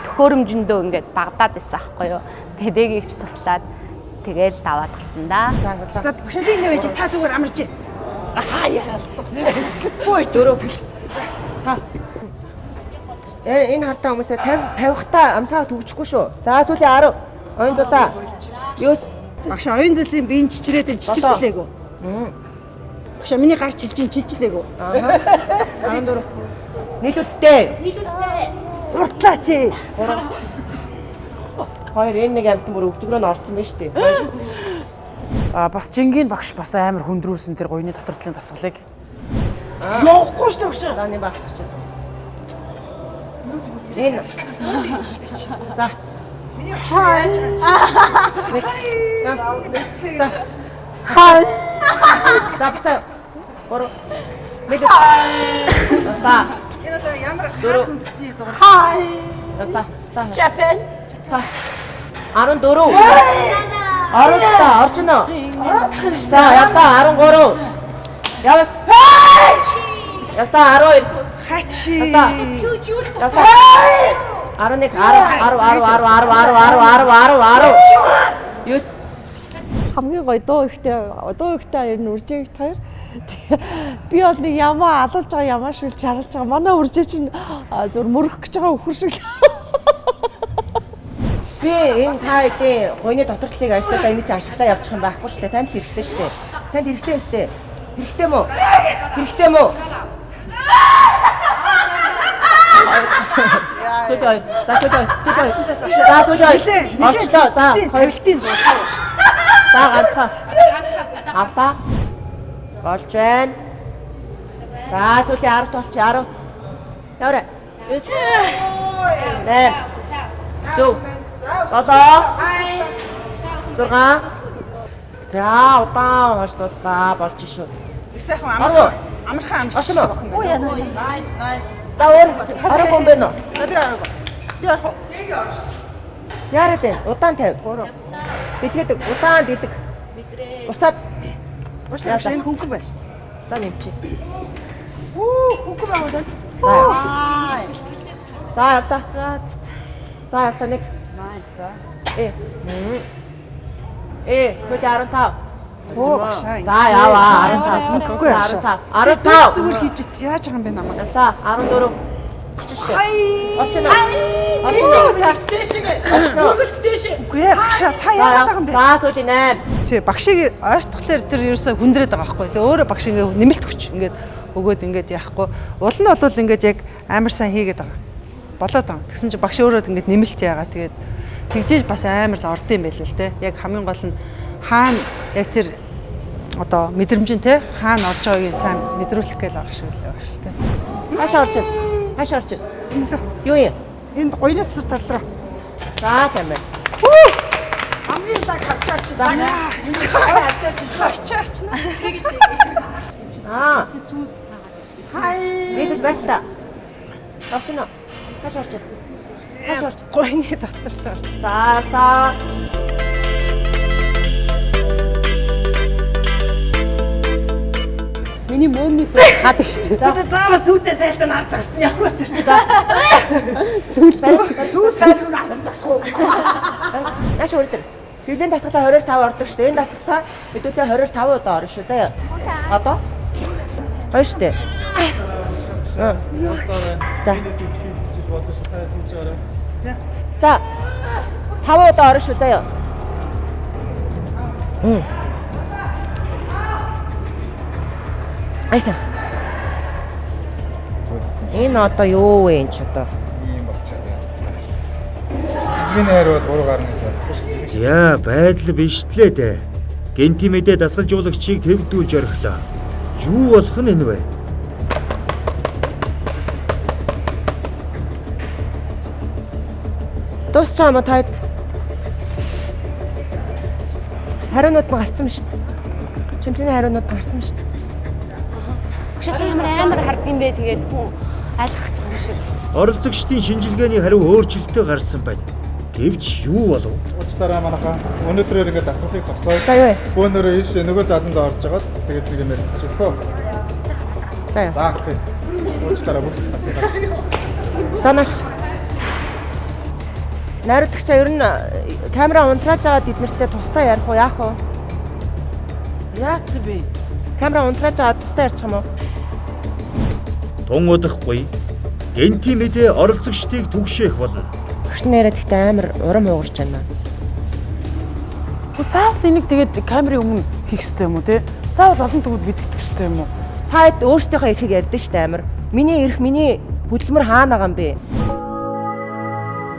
төхөөрөмжөндөө ингээд багадаад байсан аахгүй юу. Тэгээ дэгийг ч туслаад тэгээл даваад гарсан да. За багш би ингэ байж та зүгээр амарч. Аа яа. Бой дөрөв. Та. Энэ хартаа хүмүүсээ 50 50-таа амсаа төгжихгүй шүү. За сүүлийн 10. Оюун зулаа. 9. Багш оюун зулын биеийн чичрээд энэ чичирчлээгүү. Багш миний гар чилжин чилжлээгүү. Аа. 14. Нийлүүлэлтээ. Нийлүүлэлтээ. Хурдлаа чи. Хоёр энэ нэг амтан бүр өвчгөрөө нь орсон байж тээ. А бас жингийн багш бас амар хүндрүүлсэн тэр гуйны дотор талын дасгалыг. Явахгүй шүү дээ багш. За нэг багс очив. Энэ. За. Миний багш яаж байгаа юм? За. Хай. За бацаа. 3. Мэдээ. За. Энэ одоо ямар Дөрөв. үндэсний дугаар. Хай. За. За. Japan. Та. 14. 17 орж гинөө. Ороод л шүү За явлаа 13. Явал. Явлаа 12. Хачи. Явлаа. 11 10 10 10 10 10 10 10 10 10 10 9. Хамгийн гоё дуу ихтэй хоёр нь үржээгт хоёр. Би бол нэг ямаа алуулж байгаа ямаа шиг л чарлаж байгаа. Манай үржээ чинь зүр мөрөх гэж байгаа өхөр шиг л. Би энэ та хэдийн гуйны дотор талыг ажиллахдаа энийг чи ашиглаа явчих юм байхгүй шүү дээ. Танд хэрэгтэй шүү дээ. Танд хэрэгтэй өстэй. Хэрэгтэй мүү? Хэрэгтэй мүү? Сүүл. За сүүл. Сүүл. За сүүл. Орчлоо. За тавилтын дуудлага багш. За ганцхан. Авлаа. Болж байна. За сүүлийн 10 толч 10. Яваарай. 9 8 9 7 6. За удаан хойшлууллаа болж шүү. Их сайхан амархан амархан амарч охин байна. Nice, nice. За өөр арга юм байна уу? За би арга. Би орох уу? Яарад вэ? Удаан тавь. 3. Бэлгээдэг удаан дидэг. Буцаад Уушлаа багш энэ хөнгөн байна. За нэмчи. Үу хөнгөн байгаа даа. За явлаа. За явлаа нэг. Nice. Сүүлийн 15. Оо багшаа. За яваа 15. Хөнгөхгүй багшаа. 15. Зүгээр хийж яаж байгаа юм бэ намайг? Явлаа 14. Орчих шүү. Орчих нь. Дээшээ. Мөргөлт дээшээ. Үгүй ээ багшаа та яагаад байгаа юм бэ? За сүүлийн 8. Тий багшийг ойртохлоор тэр ерөөсөө хүндрээд байгаа байхгүй. Тэгээ өөрөө багш ингээ нэмэлт хүч ингээд өгөөд ингээд яахгүй. Уул нь бол ингээд яг амар сайн хийгээд байгаа. Болоод байгаа. Тэгсэн чинь багш өөрөө ингээд нэмэлт яагаа тэгээд тэгжээж бас амар л орд юм байл л те. Яг хамгийн гол нь хаана яг тэр одоо мэдрэмж нь те хаана орж байгааг сайн мэдрүүлэх гээл байгаа шиг л байгаа шүү те. Хаашаа орчих? Хаашаа орчих? Энэ л Юу юм? Энд гуйны цэцэр тал руу. За сайн байна. Хамгийн лаг хавчаач. Миний хавчаач. Хавчаач нэ. Аа. Хай. Нийлэл байх та. Орчих нь. Хаашаа орчих? Хаашаа орчих? Гуйны дотор орчих. За за. Миний мөөмний сүрэг хаад шүү дээ. Одоо заавал сүйдээ сайлтаа нар зогсно ямар ч юм. Сүүлдээ Сүү сайлгүй нар зогсох уу? Нааш үрдэр. Хэвлэн дасгалаа 25 ордог шүү дээ. Энэ дасгалаа хэдүүлээ 25 удаа орно шүү дээ. Одоо? Хоёр шүү дээ. За. За. 5 удаа орно шүү заяа. Айсан. Энэ одоо юу вэ энэ ч одоо? Ийм болчиход байна. Шинжилгээний хариу бол 3 гарна гэж бодохгүй шүү дээ. За байдал бишлээ дээ. Гэнти мэдээ дасгалжуулагчийг твдүүлж орхилоо. Юу болох нь энэ вэ? Дуусч байгаа юм уу таад? Хариунууд нь гарсан ба шүү дээ. Чимчний хариунууд нь гарсан ба шүү дээ. Багшаа ямар амар хардсан бэ тэгээд хүн алхах юм шиг. Оролцогчдын шинжилгээний хариу өөрчлөлтөө гарсан байна. Гэвч юу болов? Уучлаарай манайхаа. Өнөөдрөөр ингээд дасгалыг зогсооё. За юу вэ? Бөөнөрөө ийш нөгөө заланд орж агаад тэгээд нэг юм ярилцчих хөө. За яа. За окей. Уучлаарай бүх дасгалаа. За нааш. Найруулагчаа ер нь камера унтрааж агаад эднэртэй тусдаа ярих уу яах вэ? Яац бэ? Камера унтрааж агаад тусдаа ярьчих юм уу? Тун удахгүй гэнти мэдээ оролцогчдыг түгшээх болно. Багш нэрээ тэгтээ амар урам хугарч байна. Гэхдээ заавал энийг тэгээд камерын өмнө хийх ёстой юм уу те? Заавал олон төвд мэддэг ёстой юм уу? Та хэд өөрсдийнхөө эрхийг ярьдэн штэ амар. Миний эрх, миний хөдөлмөр хаана байгаа юм бэ?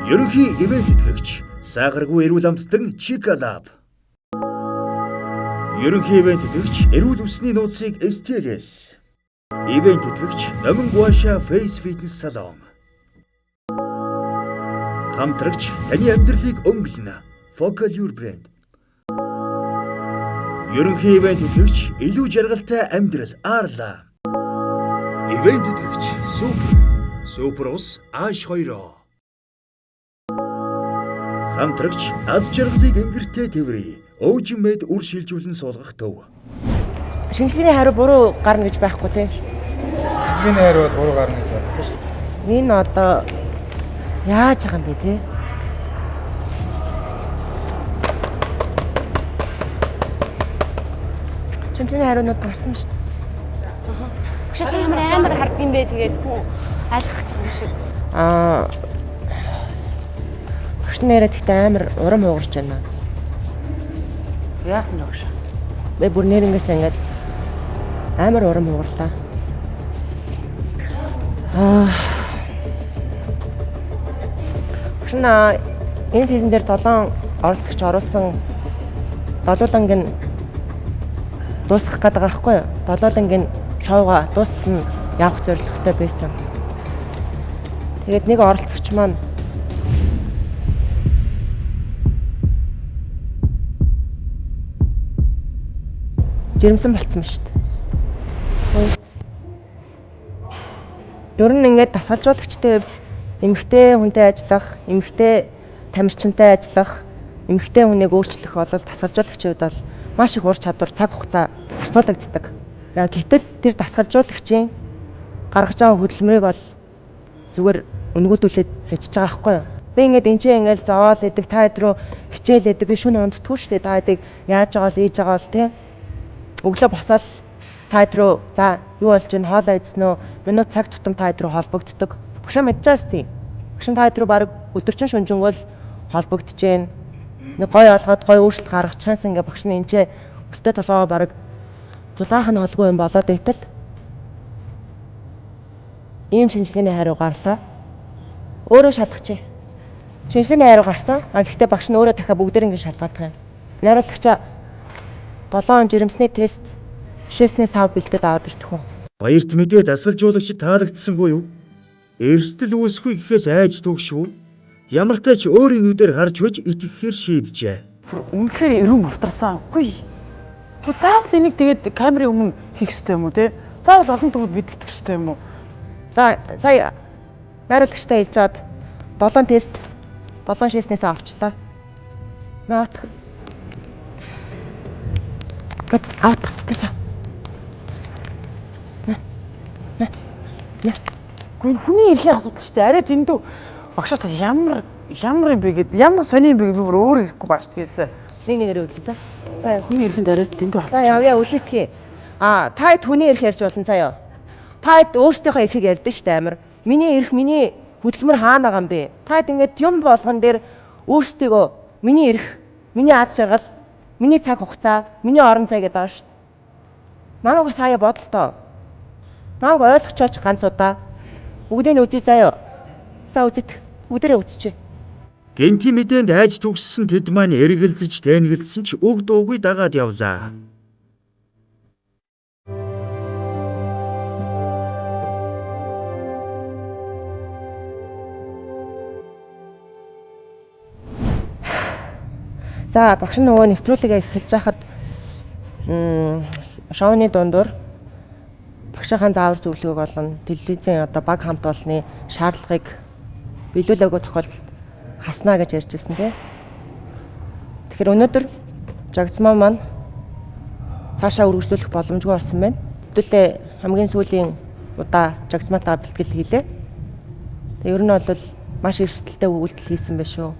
Ерөнхий ивент итгэгч сахаргүй эрүүл амттан Chica Lab. Ерөнхий ивент итгэгч эрүүл үсний нууцыг STLS. Ивент итгэгч Номин Гуаша Face Fitness Salon. Хамтрагч таны амьдралыг өнгөлнө. Focal Your Brand. Ерөнхий ивент итгэгч илүү жаргалтай амьдрал Арла. Ивент итгэгч Супер. Супер ус Ааш 2. Хамтрагч аз жаргалыг ингэртэй тэврий. Өөжин мэд үр шилжүүлэн суулгах төв. Шинжилгээний хариу буруу гарна гэж байхгүй те. Шинжилгээний хариу бол буруу гарна гэж байхгүй шүү дээ. Энэ одоо яаж байгаа юм бэ те? Шинжилгээний хариунууд гарсан шүү дээ. Багшаа та ямар амар хардсан бэ тэгээд хүн айлгах юм шиг. Аа багш нэрээ тэгтээ амар урам хугарч байна. Яасан бэ багш? Би бүр нэрнгээсээ ингээд амар урам хугарлаа. Аа багш наа энэ сизон дээр 7 оролцогч оруулсан долууланг нь дуусгах гээд байгаа байхгүй юу? Долууланг нь шоуга дууссан явах зорилготой байсан. Тэгээд нэг оролцогч маань жирэмсэн болцсон ба шүү дээ. Ер нь ингээд дасгалжуулагчтай хувьд эмэгтэй хүнтэй ажиллах, эмэгтэй тамирчинтай ажиллах, эмэгтэй хүнийг өөрчлөх бол дасгалжуулагчийн хувьд бол маш их ур чадвар, цаг хугацаа зарцуулагддаг. Гэтэл тэр дасгалжуулагчийн гаргаж байгаа хөдөлмөрийг бол зүгээр өнгөдүүлээд хийчихэж байгаа байхгүй юу? Би ингээд энэ чинь ингээд зовоол идэг, та хэд рүү хичээл идэг, би шөнө унтдаггүй шүү дээ. Та хэдийг яаж байгаа л ийж байгаа л тий. Өглөө босоод та хэд рүү за юу болж ин хоолоо идсэн үү? Минут цаг тутам та хэд рүү холбогддог. Багшаа мэдчихээс тий. Багш та хэд рүү баг өдөржин шөнөжингөө л холбогдож гин. Нэг гой олгоод гой өөрчлөлт гаргачихсан ингээ багш нь энэ ч өстэй толгоо баг зулгаах нь холгүй юм болоод итэл ийм шинжилгээний хариу гарлаа. Өөрөө шалгачээ. Шинжилгээний хариу гарсан. А гэхдээ багш нь өөрөө дахиад бүгдээр ингэ шалгаад байгаа юм. Найруулагчаа 7 жирэмсний тест шээсний сав бэлдээд аваад ирдэг үү? Баярт мэдээ дасгалжуулагчид таалагдсангүй юу? Эрсдэл үүсэхгүй гэхээс айж түгшүү. Ямартай ч өөрийн нүдээр харж байж итгэхээр шийджээ. Үнэхээр эрүүн мултарсан. Үгүй. Гэхдээ заавал энийг тэгээд камерын өмнө хийх ёстой юм уу те? Заавал олон төвд мэддэг ёстой юм уу? За сая найруулагчтай хэлж чад 7 тест 7 шээснээсээ авчлаа. Наат. Гот авт гэсэн. Нэ. Нэ. Үгүй хүний эрхийн асуудал шүү дээ. Арай дэндүү багшаа та ямар юм бэ гэд ямар сони юм бэ гэд би бүр өөр ирэхгүй багш тийсэн. Нэг нэгээрээ үлдэн за. За хүний эрхэнд арай дэндүү За явъя үлэхээ. А та хэд хүний эрх ярьж болно заяа. Та хэд өөрсдийнхөө эрхийг ярьдэн шүү дээ амар. Миний эрх, миний хөдөлмөр хаана байгаа юм бэ? Та хэд ингээд юм болгон дээр өөрсдийгөө миний эрх, миний аз жаргал, миний цаг хугацаа, миний орон зай гэдэг байгаа шүү дээ. Намайг бас хаяа бодолтоо. Намайг ойлгочооч ганц удаа. Бүгдийг нь үзье заяа. За үзэт. Бүгдээрээ үзчихье. Гэнти мэдээнд айж түгссэн тэд маань эргэлзэж тэнгэлсэн ч үг дуугүй дагаад явлаа. За багш нь нөгөө нэвтрүүлгээ эхэлж байхад шоуны дундуур багшийнхаа заавар зөвлөгөөг болон телевизийн одоо баг хамт олонны шаардлагыг биелүүлээгүй тохиолдолд хаснаа гэж ярьж ирсэн тий. Тэгэхээр өнөөдөр жагсмаа маань цаашаа үргэлжлүүлэх боломжгүй болсон байна. Хэдүүлээ хамгийн сүүлийн удаа жагсмаатаа бэлтгэл хийлээ. Тэгээ ер нь бол маш эрсдэлтэй үйлдэл хийсэн байх шүү.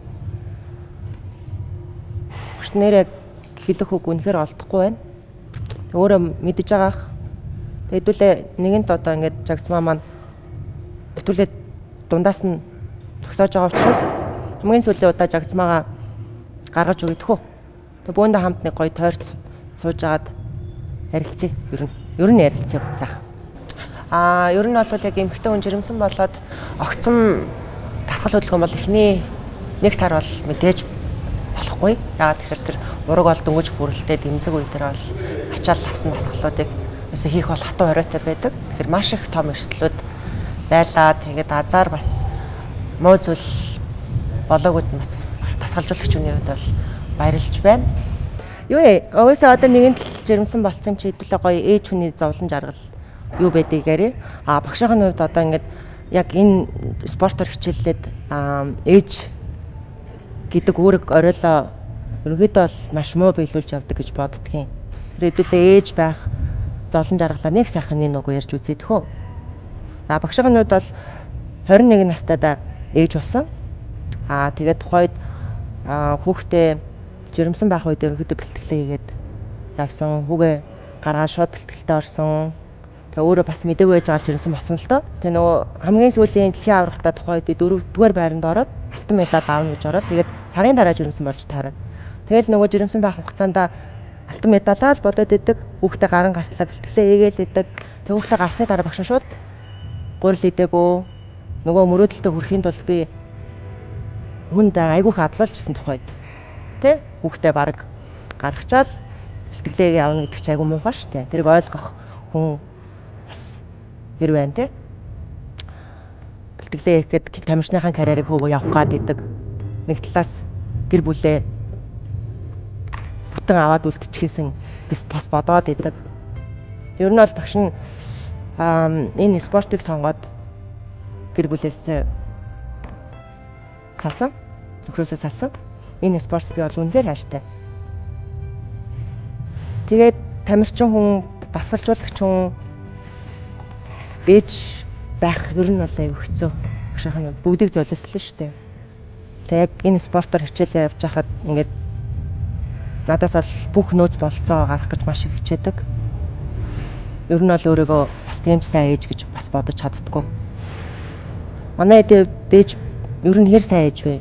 Багш нэрээ хэлэх үг үнэхээр олдохгүй байна. Тэг өөрөө мэдэж байгаах. Тэг хэдүүлээ нэгэнт одоо ингээд жагсмаа маань хэдүүлээ дундаас нь зогсоож байгаа учраас хамгийн сүүлийн удаа жагсмаагаа гаргаж өгөх хөө. Тэг бөөндөө хамт нэг гоё тойрч сууж агаад ярилцъя. Ер нь ярилцъя сайхан. Ер нь бол яг эмэгтэй хүн жирэмсэн болоод огцом дасгал хөдөлгөөн бол эхний нэг сар бол мэдээж болохгүй. Яагаад тэгэхээр тэр ураг бол дөнгөж бүрэлдээ дэмзэг үе дээр бол ачаал авсан дасгалуудыг ерөөсөө хийх бол хатуу хориотой байдаг. Тэгэхээр маш их том эрсдлүүд байлаа. Тэгээд азар бас муу зүйл болоогүйд нь бас дасгалжуулагч хүний хувьд бол баярлж байна. Юу ээ, угаасаа одоо нэгэн тал жирэмсэн болсон юм чи хэдүүлээ гоё ээж хүний зовлон жаргал юу байдгийг ярив. Багшийн хувьд одоо ингээд яг энэ спортоор хичээллээд ээж гэдэг үүрэг оройлоо ерөнхийдөө бол маш муу биелүүлж явдаг гэж боддгийн. Тэр хэдүүлээ ээж байх зовлон жаргалаа нэг сайхан нэг нүгөө ярьж үзээд хөө. Багшийн хувьд бол 21 настайдаа ээж болсон. Тэгээд тухайд хүүхдээ жирэмсэн байх үед ерөнхийдөө бэлтгэлээ хийгээд явсан. Хүүгээ гаргаад шууд бэлтгэлдээ орсон. Тэгээ өөрөө бас мдэггүй байж байгаа жирэмсэн болсон л доо. Тэгээ нөгөө хамгийн сүүлийн дэлхийн аваргатаа тухайд би 4-р байранд ороод алтан медаль авна гэж ороод тэгээд сарын дараа жирэмсэн болж таарад. Тэгэл нөгөө жирэмсэн байх хугацаанд алтан медалаа л бодоод идэг. Хүүхдээ гарan гартлаа бэлтгэлээ хийгээл идэг. Тэгээ хүүхдээ гарсны дараа багш нь шууд гурил идэгөө. Нөгөө мөрөөдөлтөд хүрэхийн тулд би хүнд айгүйх адлуулжсэн тухайд. Тэ хүүхдээ баг гаргачаал бэлтгэлээ явна гэдэг чинь айгүй муухай шүү дээ. Тэрийг ойлгох хүн бас хэр байна те. Бэлтгэлээ хийх гээд тамирчныхаа карьерийг хөөгөө явах гад идэг. Нэг талаас гэр бүлээ бүтэн аваад үлдчихсэн гэж бас бодоод идэг. Ер нь бол багш нь энэ спортыг сонгоод гэр бүлээс салсан. Нөхрөөсөө салсан. Энэ спорт би бол үнэхээр хайртай. Тэгээд тамирчин хүн, дасгалжуулагч хүн ээж байх ер нь бол аюу хэцүү. Багшийн бүгдийг золиослоо шүү дээ. Тэгээд яг энэ спортоор хичээлээ явж байхад ингээд надаас бол бүх нөөц бололцоо гаргах гэж маш их хичээдэг. Ер нь бол өөрийгөө бас тийм ч сайн ээж гэж бас бодож чаддаггүй. Манай эдээ ээж ер нь хэр сайн ээж вэ?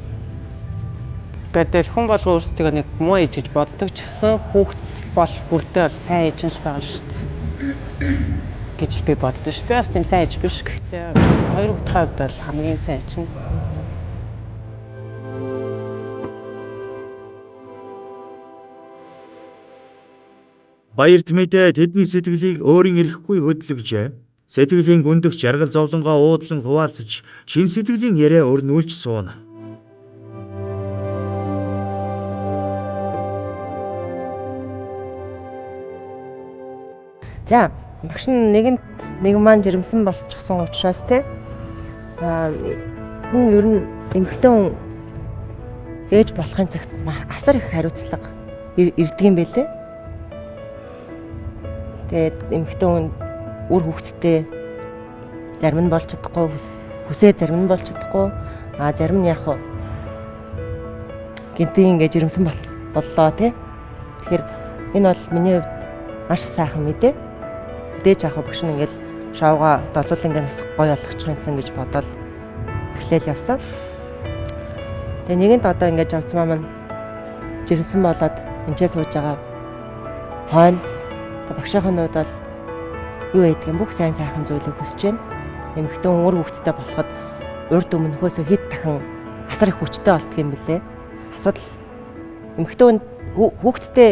Гэтэл хүн болго өөрсдөө нэг муу ээж гэж боддог ч гэсэн хүүхд бол бүрдээ бол сайн ээж нь л байгаа шүү дээ гэж би боддог ш. Би бас тийм сайн ээж биш. Гэхдээ хоёр хүүхдийн хувьд бол хамгийн сайн ээж нь. Баярт мэдээ тэдний сэтгэлийг өөрийн эрэхгүй хөдлөгжээ. Сэтгэлийн гүндэх жаргал зовлонгоо уудлан хуваалцаж, шин сэтгэлийн яриа өрнүүлж сууна. За, багш нь нэгэнт нэг маань жирэмсэн болчихсон учраас те хүн ер нь эмэгтэй хүн ээж болохын цагт асар их хариуцлага ирдэг юм байлээ. Тэгээд эмэгтэй хүн үр хүүхэдтэй зарим нь болж чадахгүй, хүсээ зарим нь болж чадахгүй, зарим нь яг хуу гинтийн ингэж жирэмсэн боллоо тий. Тэгэхээр энэ бол миний хувьд маш сайхан мэдээ. Мэдээж яг багш нь ингээл шоугаа долуулан ингээ бас гоё болгочих юмсан гэж бодоод эхлээл явсан. Тэгээ нэгэнт одоо ингээд явцмаа маань жирэмсэн болоод энчээ сууж байгаа хойно багшийн хувьд бол юу гэдэг юм бүх сайн сайхан зүйлийг хүсэж байна. Эмэгтэй хүн үр хүүхэдтэй болоход урд өмнөхөөсөө хэд дахин асар их хүчтэй болдго юм бэлээ. Асуудал эмэгтэй хүн хүүхэдтэй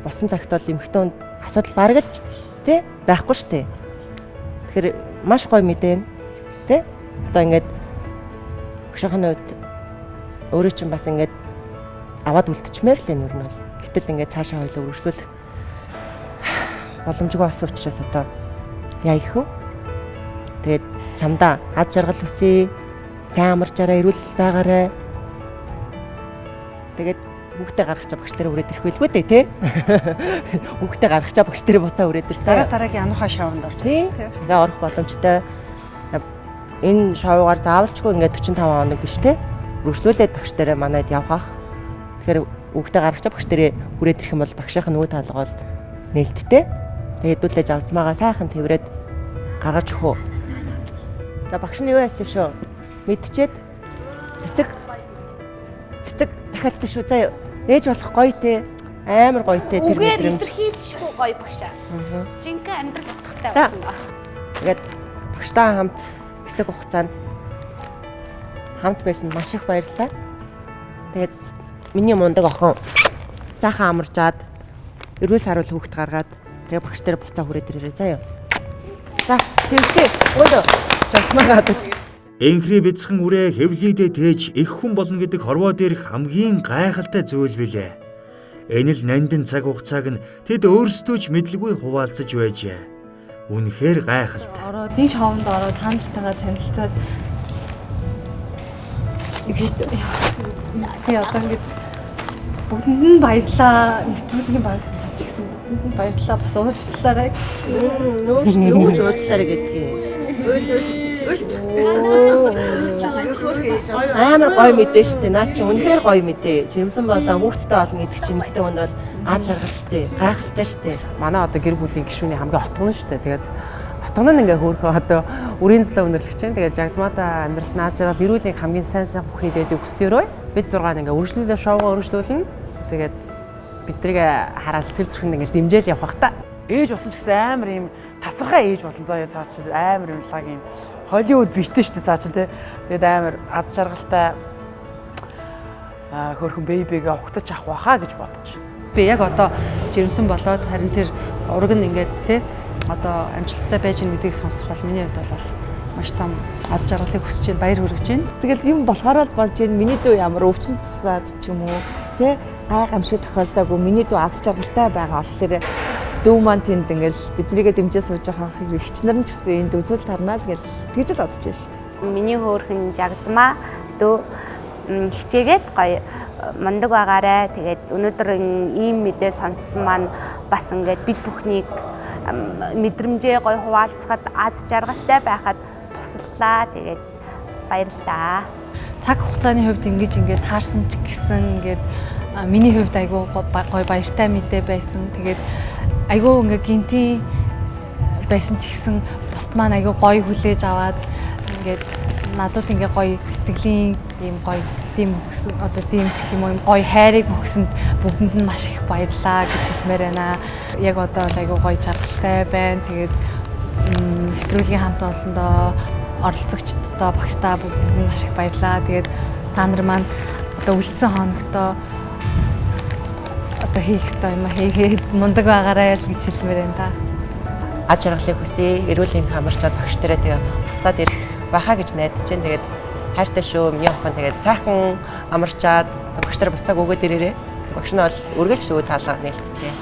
болсон цагт бол эмэгтэй хүн асуудал бараг л тий байхгүй шүү дээ. Тэгэхээр маш гоё мэдээ тий. Одоо ингээд багшийн хувьд өөрөө чинь бас ингээд аваад үлдчихмээр л энэ ер нь бол. Гэтэл ингээд цаашаа хоёлоо үргэлжлүүлэх боломжгүй болсон учраас одоо яа их вэ? Тэгээд чамдаа ад жаргал хүсье. Сайн амарчаарай, эрүүл байгаарай. Тэгээд хүүхдээ гаргачаа багш дээр хүрээд ирэх байлгүй дээ тий. Хүүхдээ гаргачаа багш дээр буцаа хүрээд ирсэн. Дараа дараагийн ануухай шоунд орж байна тий. Тэгээ орох боломжтой. Энэ шоугаар заавалчгүй ингээд 45 хоног биш тий. Үргэлжлүүлээд багш дээр манайд явах. Тэгэхээр хүүхдээ гаргачаа багш дээрээ хүрээд ирэх юм бол багшийнх нь үе таалга бол нээлттэй. Тэгээд хэдүүлээ жавцмаагаа сайхан тэрвэрэд гаргаж өгөө. За багш нь юу яасан шүү? Мэдчихэд цэцэг цэцэг захиалсан шүү. За ээж болох гоё те. Амар гоё те тэр мэдрэмж. Үгээр илэрхийлшгүй гоё багшаа. Жинхэнэ амьдрал утгатай болсон ба. Тэгээд багштаа хамт хэсэг хугацаанд хамт байсан маш их баярлалаа. Тэгээд миний мундаг охин сайхан амарчаад эрүүл саруул хүүхд гаргаад тэгээ багш дээр буцаа хүрээд ирээрэй заа юу. За тэгсээ өөдөө жолтмаагаад Энхри бяцхан үрээ хэвлийдээ тээж их хүн болно гэдэг хорвоо дээрх хамгийн гайхалтай зүйл билээ. Энэ л нандин цаг хугацааг нь тэд өөрсдөө ч мэдлгүй хуваалцаж байжээ. Үнэхээр гайхалтай. Ороод энэ шоунд ороод та нартайгаа танилцаад би одоо ингэж бүгдэнд нь баярлаа. Нэвтрүүлгийн баг тач гэсэн бүгдэнд нь баярлаа. Бас уучлаарай гэж. Юу ч уучлаарай гэдгийг. Амар гоё мэдээ штэ. Наа чи үнэхээр гоё мэдээ. Жимсэн болоо хүүхдтэй олон гэдэг чинь эмэгтэй хүн бол аз жаргал штэ. Гайхалтай штэ. Манай одоо гэр бүлийн гишүүний хамгийн отгон штэ. Тэгээд отгон нь ингээ хөөрхөн одоо үрийн злөө өндөрлөж чинь. Тэгээд жагзмаата амьдралд наад жаргал эрүүлийн хамгийн сайн сайн бүхний дээдийг хүсээрөө. Бид зургаан ингээ үргэлжлүүлээ шоугаа үргэлжлүүлнэ. Тэгээд биднийг хараад сэтгэл зүрхэнд ингээ дэмжээл явах бах та. Ээж болсон ч гэсэн амар юм тасархай ээж болон заяа цаа чи амар юм лаг юм Холливуд битэн штэ цаа чи тий. Тэгээд амар аз жаргалтай хөөрхөн бэйбигээ ухтаж авах байхаа гэж бодож. Би яг одоо жирэмсэн болоод харин тэр ураг нь ингээд тий одоо амжилттай байж гин гэдгийг сонсох бол миний хувьд бол маш том аз жаргалыг хүсэж байна, баяр хүргэж байна. Тэгэл юм болохоор л болж байна. Миний дүү ямар өвчин тусаад ч юм уу тий гай гамшиг тохиолдоогүй миний дүү аз жаргалтай байгаа болохоор дүү маань тэнд ингээл биднийгээ дэмжээ сууж байгаа эгч нар нь ч гэсэн энд үзүүл тарнаа л гэл тэгж л бодож байна шүү дээ. Миний хөөрхөн жагзмаа дүү хичээгээд гоё мундаг байгаарэ. Тэгээд өнөөдөр ийм мэдээ сонссон маань бас ингээд бид бүхнийг мэдрэмжээ гоё хуваалцахад аз жаргалтай байхад туслалаа. Тэгээд баярлалаа. Цаг хугацааны хувьд ингэж ингээд таарсан ч гэсэн ингээд миний хувьд айгүй гоё баяртай мэдээ байсан. Тэгээд айгүй ингээ гинтийн байсан ч гэсэн бусд маань айгүй гоё хүлээж аваад ингээд надад ингээ гоё сэтгэлийн ийм гоё дэм өгсөн одоо дэмжих юм уу гоё хайрыг өгсөнд бүгдэнд нь маш их баярлалаа гэж хэлмээр байна. Яг одоо бол айгүй гоё жаргалтай байна. Тэгээд нэвтрүүлгийн хамт олондоо оролцогчдоо багштаа бүгдэнд нь маш их баярлалаа. Тэгээд та нар маань одоо үлдсэн хоногтоо одоо хийх ёстой юм хийгээд мундаг байгаарай л гэж хэлмээр байна та. Аз жаргалыг хүсье. Эрүүл энх амарчаад багш нараа тэгээ буцаад ирэх байхаа гэж найдаж байна. Тэгээд хайртай шүү. Миний охин тэгээд сайхан амарчаад багш нар буцааг өгөөд ирээрээ. Багш нь бол үргэлж шүү таалаа нээлттэй.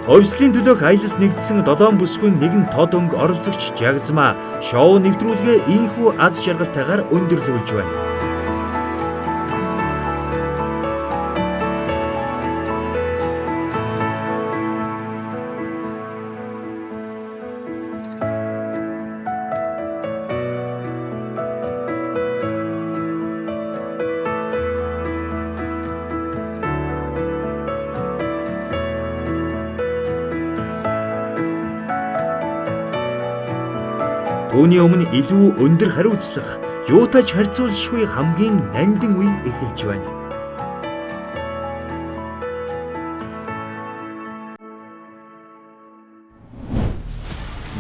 Хувьслын төлөөх аялалд нэгдсэн долоон бүсгүйн нэгэн тод өнгө оролцогч Жагзмаа шоу нэвтрүүлгээ ийхүү аз жаргалтайгаар өндөрлүүлж байна. Түүний өмнө илүү өндөр хариуцлага, юутай ч харьцуулшгүй хамгийн нандин үе эхэлж байна.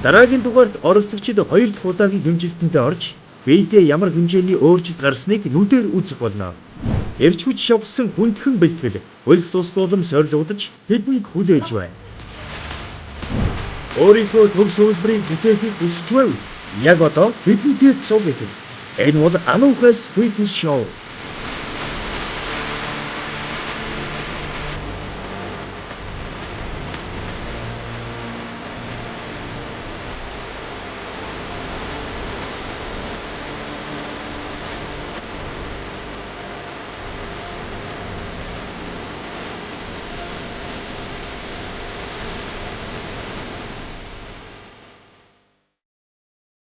Дараагийн дугаард оролцогчид хоёр дахь удаагийн хэмжилтэнд орж, биедээ ямар хэмжээний өөрчлөлт гарсныг нүдээр үзэх болно. Эрч хүч шавсан хүндхэн бэлтгэл, хөлс туслуулам сорилгодож тэднийг хүлээж байна. Өөрийнхөө төгс хувилбарыг бүтээхийг хүсэж байв. Яг одоо бидэнтэй цуг ихэв. Энэ бол Ануухайс фитнес шоу.